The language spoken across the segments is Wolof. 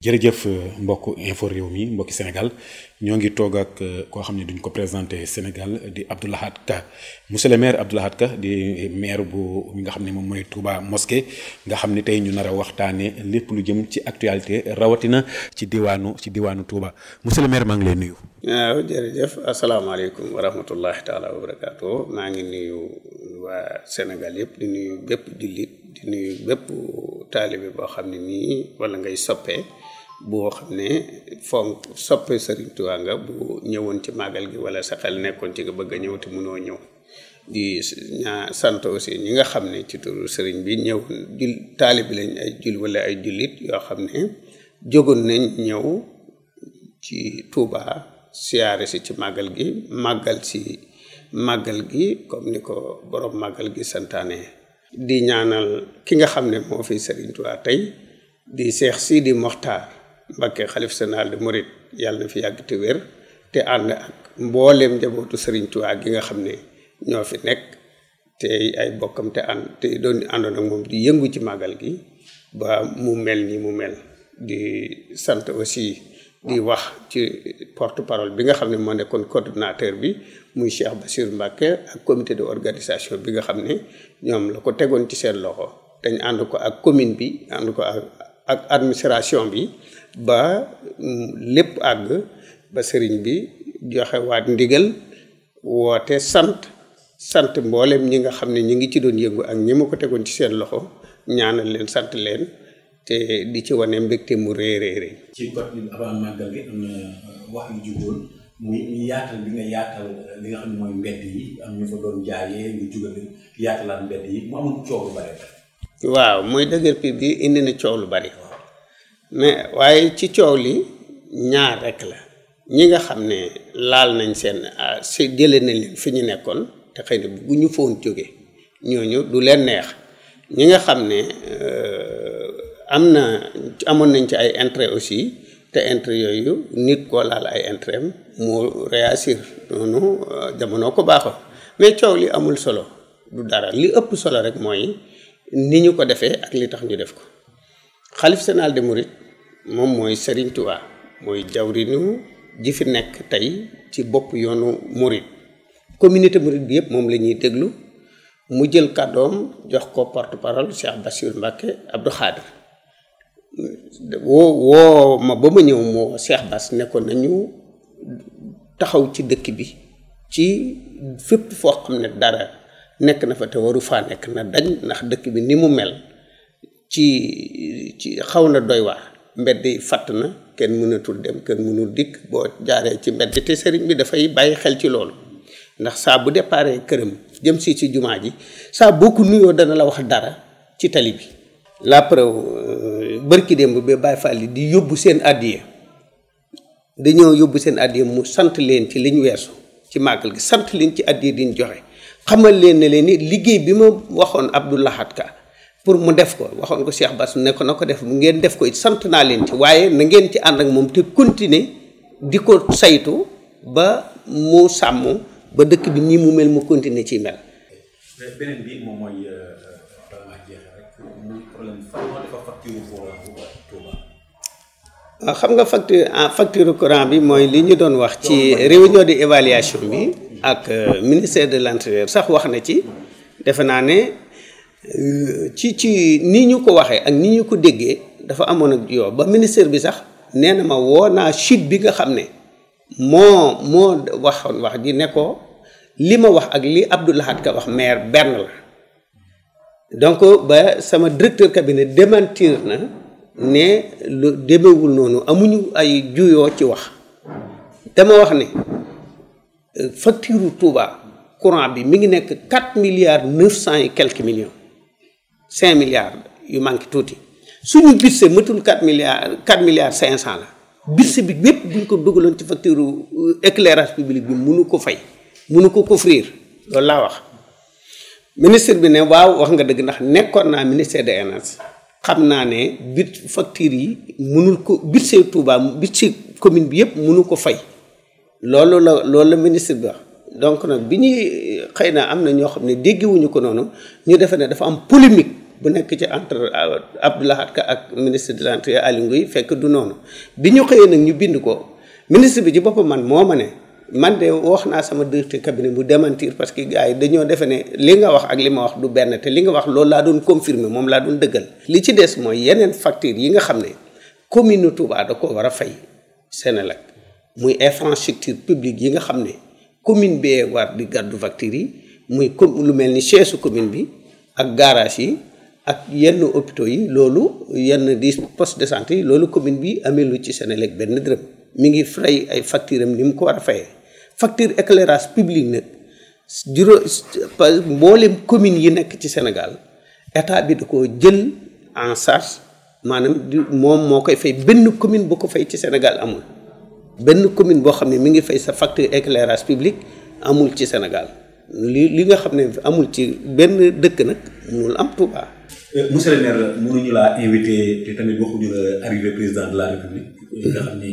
jërëjëf mbokk info réew mi mbokki Sénégal ñoo ngi toog ak koo xam ne duñ ko présenté Sénégal di Abdou Lahad Ka monsieur le maire Abdou Lahad Ka di maire bu nga xam ne moom mooy Touba Mosquée nga xam ne tey ñu nar a waxtaanee lépp lu jëm ci actualité rawatina ci diwaanu Touba monsieur le maire maa ngi lay nuyu. waaw jërëjëf asalaamaaleykum wa rahmatullahi taala wa barakaatu maa ngi nuyu waa Sénégal yëpp di nuyu bépp jullit di nuyu bépp taalibe boo xam ne nii wala ngay soppee boo xam ne fonk soppe Serigne Touba nga bu ñëwoon ci màggal gi wala sa xel nekkoon ci nga bëgg a ñëw te mënoo ñëw di sant aussi ñi nga xam ne ci turu Serigne bi ñëw taalibe lañ wala ay jullit yoo xam ne jógoon nañ ñëw ci Touba siyaare si ci màggal gi màggal gi comme ni ko borom màggal gi santaane di ñaanal ki nga xam ne moo fi Serigne Touba tey di Cheikh Sidi Mokhtar Mbacké xalif général de Mouride yàlla na fi yàgg te wér te ànd ak mbooleem njabootu Serigne Touba gi nga xam ne ñoo fi nekk te ay bokkam te doon àndoon ak moom di yëngu ci màggal gi ba mu mel ni mu mel di sant aussi di wax ci porte-parole bi nga xam ne moo nekkoon coordonnateur bi muy Cheikh Bassirou Mbacké ak comité de organisation bi nga xam ne ñoom la ko tegoon ci seen loxo dañ ànd ko ak commune bi ànd ko ak administration bi ba lépp àgg ba sëriñ bi joxe waat ndigal woote sant mboolem ñi nga xam ne ñi ngi ci doon yëngu ak ñi ma ko tegoon ci seen loxo ñaanal leen sant leen te di ci wane mbégte mu réeréeré ci code bi avant màggal gi am na wax yu jugoon muy yaatal bi nga yaatal li nga xam ne mooy mbedd yi am ñu fa doon jaayee ñu jugal yaatalaat mbedd yi mu amoon coow lu bari. waaw muy dëgër piir bi indi na coow lu bari mais waaye ci coow li ñaar rek la ñi nga xam ne laal nañ seen si jëlee nañ leen fi ñu nekkoon te xëy na bu ñu foon jóge ñooñu du leen neex ñi nga xam ne amoon nañ ci ay intérêt aussi te intérêt yooyu nit koo laal ay intérêt mu réagir noonu jamono ko baaxoo mais coow li amul solo du dara li ëpp solo rek mooy ni ñu ko defee ak li tax ñu def ko xalif général de Mouride moom mooy Serigne Touba mooy jawrinu ji fi nekk tey ci bopp yoonu Mouride communauté Mouride bi yëpp moom la ñuy déglu mu jël kàddoom jox ko porte-parole Cheikh Bassirou Mbacké Abdou Khadir woo ma ba ma ñëw moo Cheikh Bass nekkoon nañu taxaw ci dëkk bi ci fépp foo xam ne dara nekk na fa te waru faa nekk na dañ ndax dëkk bi ni mu mel ci xaw na doy waar mbedd yi fatt na kenn mënatul dem kenn mënul dikk boo jaaree ci mbedd te sëriñ bi dafay bàyyi xel ci loolu ndax saa bu déparé këram jëm si ci jumaa ji saa boo ko nuyoo dana la wax dara ci tali bi la preuve bërki démb ba Baay Faal yi di yóbbu seen addiya dañoo yóbbu seen addiya mu sant leen ci liñ weesu ci màggal gi sant leen ci addiya diñ joxe xamal leen ne leen ni liggéey bi ma waxoon Abdou Lahad Ka pour mu def ko waxoon ko Cheikh Bass ne ko na ko def ngeen def ko sant naa leen ci waaye na ngeen ci ànd ak moom te continuer di ko saytu ba mu sàmm ba dëkk bi nii mu mel mu continuer ci mel. beneen bi moom mooy problème facture courant bu Touba. waaw xam nga facture courant bi mooy li ñu doon wax ci réunion de évaluation bi ak ministère de l'intérieur sax wax na ci defe naa ne ci ni ñu ko waxee ak ni ñu ko déggee dafa amoon ak yow ba ministère bi sax nee na ma woo naa chute bi nga xam ne moo waxoon wax ji ne ko li ma wax ak li Abdou Lahad Ka wax maire benn la donc ba sama directeur cabinet démentir na ne lu demewul noonu amuñu ay juyoo ci wax dama wax ne facture Touba courant bi mi ngi nekk 4 milliards 900 et quelques millions 5 milliards yu manqué tuuti suñu budget matul 4 milliards 500 la budget bi bépp buñ ko dugaloon ci facture éclairage public bi mënu ko fay mënu ko couvrir loolu laa wax ministre bi ne waaw wax nga dëgg ndax nekkoon naa ministère de l'énergie xam naa ne facture yi mënul ko budget Touba budget commune bi yëpp mënu ko fay loolu la ministre bi wax donc nag bi ñuy xëy na am na ñoo xam ne déggewuñu ko noonu ñu defe ne dafa am polémique bu nekk ci entre Abdou Lahad Ka ak ministre de l'Intérieur Aly Ngouille fekk du noonu bi ñu xëyee nag ñu bind ko ministre bi ci boppam man moo ma ne man de wax naa sama directeur cabinet mu démentir parce que gars yi dañoo defe ne li nga wax ak li ma wax du benn te li nga wax loolu laa doon confirmer moom laa doon dëggal li ci des mooy yeneen facture yi nga xam ne commune Touba da ko war a fay Senelec muy infrastructure publique yi nga xam ne commune bee war di gàddu facture yi muy lu mel ni chaise commune bi ak garage yi ak yenn hôpitaux yi loolu yenn di poste de santé yi loolu commune bi amee lu ci Senelec benn dërëm mi ngi fay ay facture am ni mu ko war a fayee facture éclairage public nag mboolem commune yi nekk ci Sénégal état bi da ko jël en charge maanaam moom moo koy fay benn commune bu ko fay ci Sénégal amul benn commune boo xam ne mi ngi fay sa facture éclairage public amul ci Sénégal li nga xam ne amul ci benn dëkk nag mënul am Touba. monsieur le maire mënuñu laa invité te tamit waxuñu la arrivé président de la république nga xam ni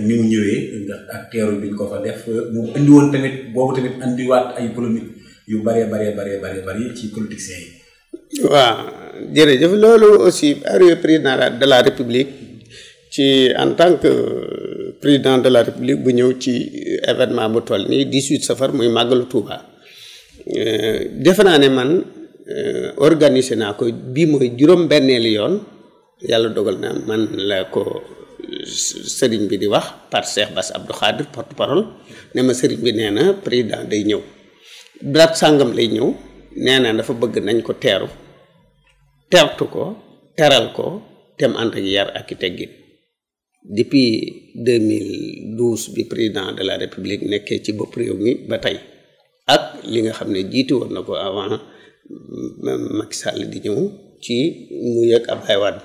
ni mu ñëwee ndax ak teeru bi ñu ko fa def mu indi woon tamit boobu tamit andiwaat ay polémique yu bari ci politiciens yi. waaw jërëjëf loolu aussi arrivé président de la république ci en tant que président de la république bu ñëw ci événement bu toll nii 18 safar muy màggalu Touba defe naa ne man organisé naa ko bii mooy juróom-benneeli yoon yàlla dogal na man la ko sëriñ bi di wax par Cheikh Bass Abdou Khadir porte parole ne ma sëriñ bi nee na président day ñëw date sàngam lay ñëw nee na dafa bëgg nañ ko teertu ko teral ko tem ànd ak yar ak i teggin depuis 2012 bi président de la république nekkee ci bopp réew mi ba tey ak li nga xam ne jiitu woon na ko avant Macky Sall di ñëw ci mu yëg Abdoulaye Wade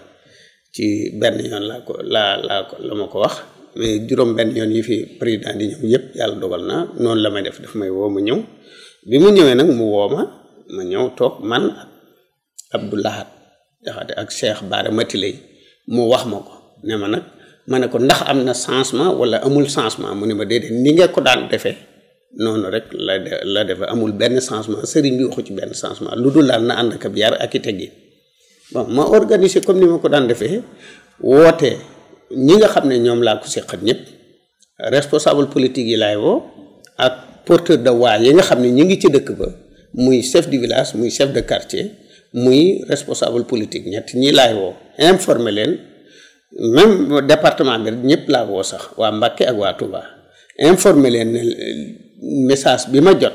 ci benn yoon la ma ko wax mais juróom benn yoon yi fi président di ñëw yëpp yàlla dogal na noonu la may def daf may woo ma ñëw bi mu ñëwee nag mu woo ma ñëw toog man ak Abdou Lahad Jaxate ak Cheikh Bara Matiley mu wax ma ko ne ma nag ma ne ko ndax am na changement wala amul changement mu ne ma déedéet ni nga ko daan defee noonu rek la defe amul benn changement sëriñ bi waxu ci benn changement lu dul daal na ànd ak ab yar ak i teggi bon ma organiser comme ni ma ko daan defee woote ñi nga xam ne ñoom laa ko seqat ñëpp responsable politique yi laay woo ak porteur de voix yi nga xam ne ñi ngi ci dëkk ba muy chef du village muy chef de quartier muy responsable politique ñett ñi laay woo informer leen même département bi ñëpp laa woo sax waa Mbacké ak waa Touba informer leen ne message bi ma jot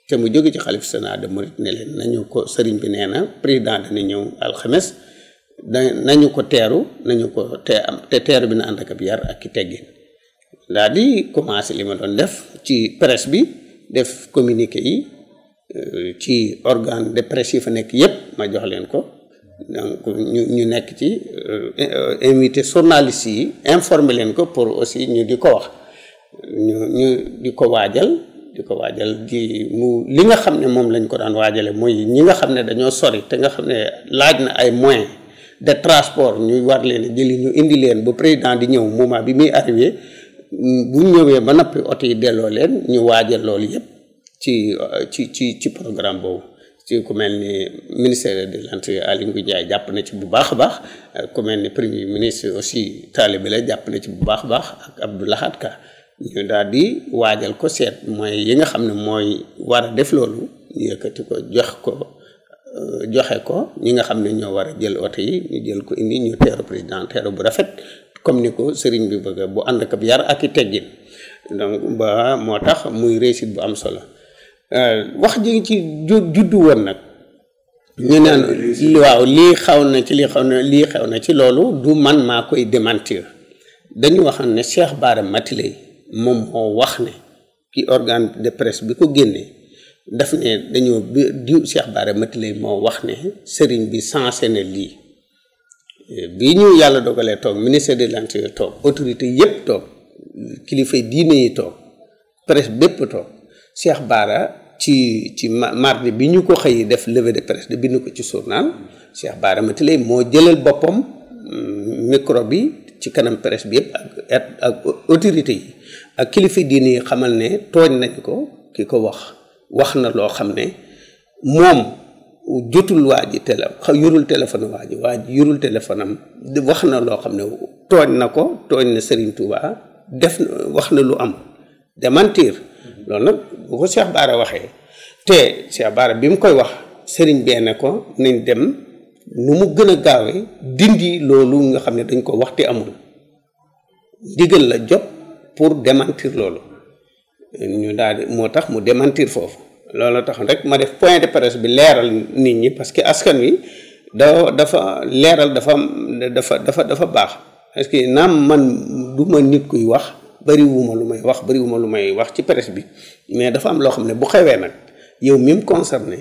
te mu jóge ci xalif sénat de Mouride ne leen nañu ko sëriñ bi nee na président dana ñëw alxames nañu ko teeru nañu ko te teeru bi na ànd ak ab yar ak ki teggin daal di commencé li ma doon def ci presse bi def communiqué yi ci organe de presse yi fa nekk yépp ma jox leen ko donc ñu nekk ci invité journalistes yi informer leen ko pour aussi ñu di ko wax ñu di ko waajal li nga xam ne moom lañ ko daan waajale mooy ñi nga xam ne dañoo sori te nga xam ne laaj na ay moyens de transport ñu war leen jëli ñu indi leen ba président di ñëw moment bi muy arrivé bu ñëwee ba noppi oto yi delloo leen ñu waajal loolu yépp ci programme boobu ci ku mel ni ministère de l'Intérieur Aly Ngouille Ndiaye jàpp na ci bu baax a baax ku mel ni premier ministre aussi Talibé la jàpp na ci bu baax a baax ak Abdou Lahad Ka ñu daal di waajal ko seet mooy yi nga xam ne mooy war a def loolu ñu yëkkati ko joxe ko ñi nga xam ne ñoo war a jël oto yi ñu jël ko indi ñu teeru président teeru bu rafet comme ni ko sëriñ bi bëgg bu ànd ak yar ak i teggin donc ba moo tax muy réussite bu am solo wax ji ci juddu woon nag ñu naan waaw lii xew na ci loolu du man maa koy démentir dañu waxoon ne Cheikh Bara Matiley moom moo wax ne ki organe de presse bi ko génnee daf ne dañoo di Cheikh Bara Matiley moo wax ne sëriñ bi sensé na lii bi ñu yàlla dogalee toog ministère de l'Intérieur toog autorité yépp toog kilifay diine yi toog presse bépp toog Cheikh Bara ci mardi bi ñu ko xëy def levée de presse de bind ko ci journal Cheikh Bara Matiley moo jëlal boppam micro bi ci kanam presse bi yëpp ak autorité yi ak kilifa diine yi xamal ne tooñ nañ ko ki ko wax na loo xam ne moom jotul waa ji yorul téléphone waa ji yorul téléphone am wax na loo xam ne tooñ na Serigne Touba wax na lu am démentir loolu nag bu ko Cheikh Bara waxee te Cheikh Bara bi mu koy wax Serigne bee ne ko nañ dem nu mu gën a gaawee dindi loolu nga xam ne dañ ko wax te amul ndigal la jot pour démentir loolu ñu daal di moo tax mu démentir foofu loolu tax rek ma def point de presse bi leeral nit ñi parce que askan wi dafa leeral dafa baax parce que naam man du ma nit kuy wax bariwuma lu may wax ci presse bi mais dafa am loo xam ne bu xewee nag yow mi mu concerné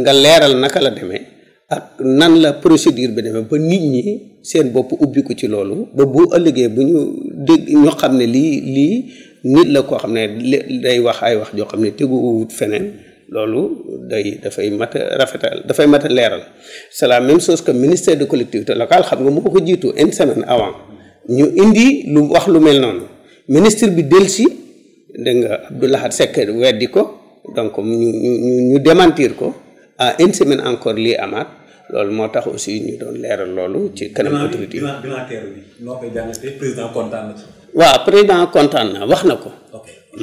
nga leeral naka la demee ak nan la procédure bi demee ba nit ñi seen bopp ubbi ko ci loolu ba bu ëllëgee bu ñu dégg ñu xam ne lii nit la koo xam ne day wax ay wax joo xam ne teguwut feneen loolu dafay mat a rafetal dafay mat a leeral c'est la même chose que ministère de collectivité locale xam nga moo ko jiitu une semaine avant ñu indi lu wax lu mel noonu ministre bi delsi dégg nga Abdou Lahad Seck weddi ko donc ñu démentir ko à une semaine encore lii amaat loolu moo tax aussi ñu doon leeral loolu ci kanam autorité bi noo koy jàngatee président kontaan na ci. waaw président kontaan na wax na ko.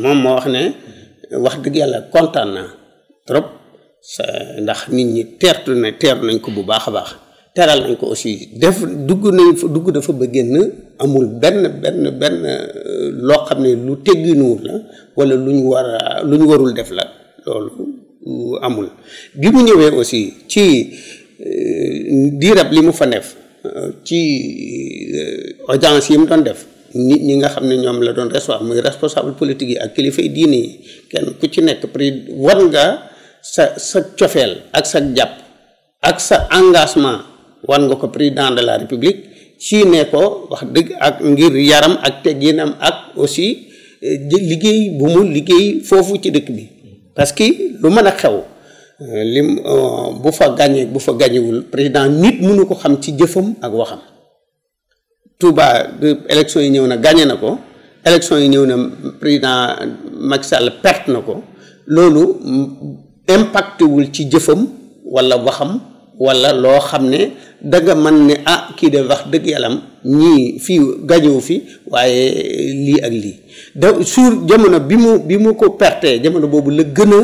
moom moo wax ne wax dëgg yàlla kontaan na trop ndax nit ñi teeru nañ ko bu baax a baax teral nañ ko aussi dugg dafa ba génn amul benn loo xam ne lu tegginuwul la wala lu ñu warul def la loolu amul bi mu ñëwee aussi ci diirab li mu fa def ci audience yi mu doon def nit ñi nga xam ne ñoom la doon recevoir muy responsable politique yi ak kilifa yi diine yi kenn ku ci nekk war nga sa cofeel ak sa jàpp ak sa engagement war nga ko président de la république ci ne ko wax dëgg ak ngir yaram ak tegginam ak aussi liggéey bu mu liggéey foofu ci dëkk bi parce que lu mën a xew bu fa gàññewul président nit mënu ko xam ci jëfam ak waxam Touba élection yi ñëw na gàññe na ko élection yi ñëw na président Macky Sall perte na ko loolu impacté wul ci jëfam wala waxam wala loo xam ne danga mën ne kii de wax dëgg yàllam ñii fii gàññewu fi waaye lii ak lii sur jamono bi mu ko perte jamono boobu la gën a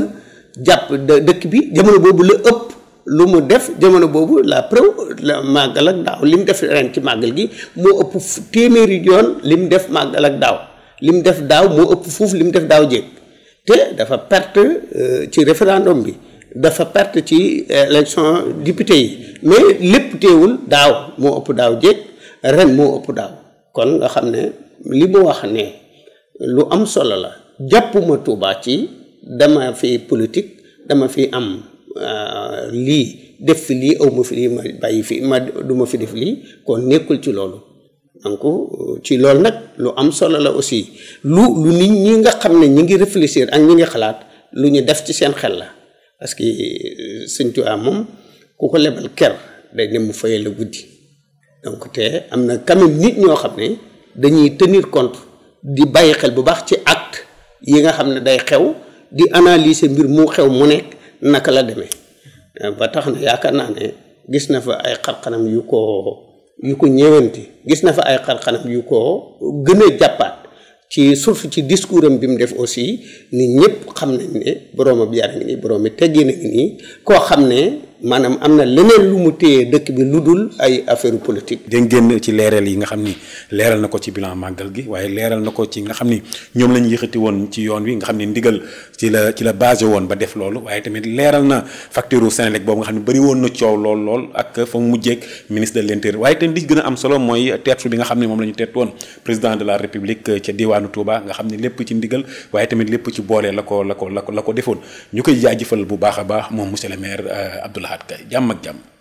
jàpp dëkk bi jamono boobu la ëpp lu mu def jamono boobu la preuve la màggal ak daaw li mu def ren ci màggal gi moo ëpp téeméeri yoon li mu def màggal ak daaw li mu def daaw moo ëpp fuuf li mu def daaw jéeg te dafa perte ci référendum bi dafa perte ci élection député yi mais lépp teewul daaw moo ëpp daaw jéeg ren moo ëpp daaw kon nga xam ne li mu wax ne lu am solo la jàppuma Touba ci dama fi politique dama fi am lii def fi lii aw ma fi lii ma bàyyi fi du ma fi def lii kon nekkul ci loolu donc ci loolu nag lu am solo la aussi lu nit ñi nga xam ne ñi ngi réfléchir ak ñi ngi xalaat lu ñu def ci seen xel la parce que Sëñ Tuubaa moom ku ko lebal ker day dem mu fayal la guddi donc te am na quand même nit ñoo xam ne dañuy tenir compte di bàyyi xel bu baax ci acte yi nga xam ne day xew di analyser mbir mu xew mu nekk naka la demee ba tax na yaakaar naa ne gis na fa ay xarxanam yu ko ñëwanti gis na fa ay xarxanam yu ko gën a jàppaat ci surtout ci discours am bi mu def aussi nit ñëpp xam nañ ne boroomam yar ngi nii boroom mi teggee na ngi nii koo xam ne maanaam am na leneen lu mu téye dëkk bi lu dul ay affaire politique. dañ génn ci leeral yi nga xam ni leeral na ko ci bilan màggal gi waaye leeral na ko ci nga xam ni ñoom lañ yëkkati woon ci yoon wi nga xam ne ndigal ci la basé woon ba def loolu waaye tamit leeral na facture Senelec boobu nga xam ne bëri woon na coow lool ak fa mu mujjeeg ministre de l'intérieur waaye tamit li gën a am solo mooy teertu bi nga xam ne moom la ñu teertu woon président de la république ca diwaanu Touba nga xam ne lépp ci ndigal waaye tamit lépp ci boole la ko defoon ñu koy jaajëfal bu baax a baax moom monsieur le maire Abdou Lahad Ka jàmm ak jàmm.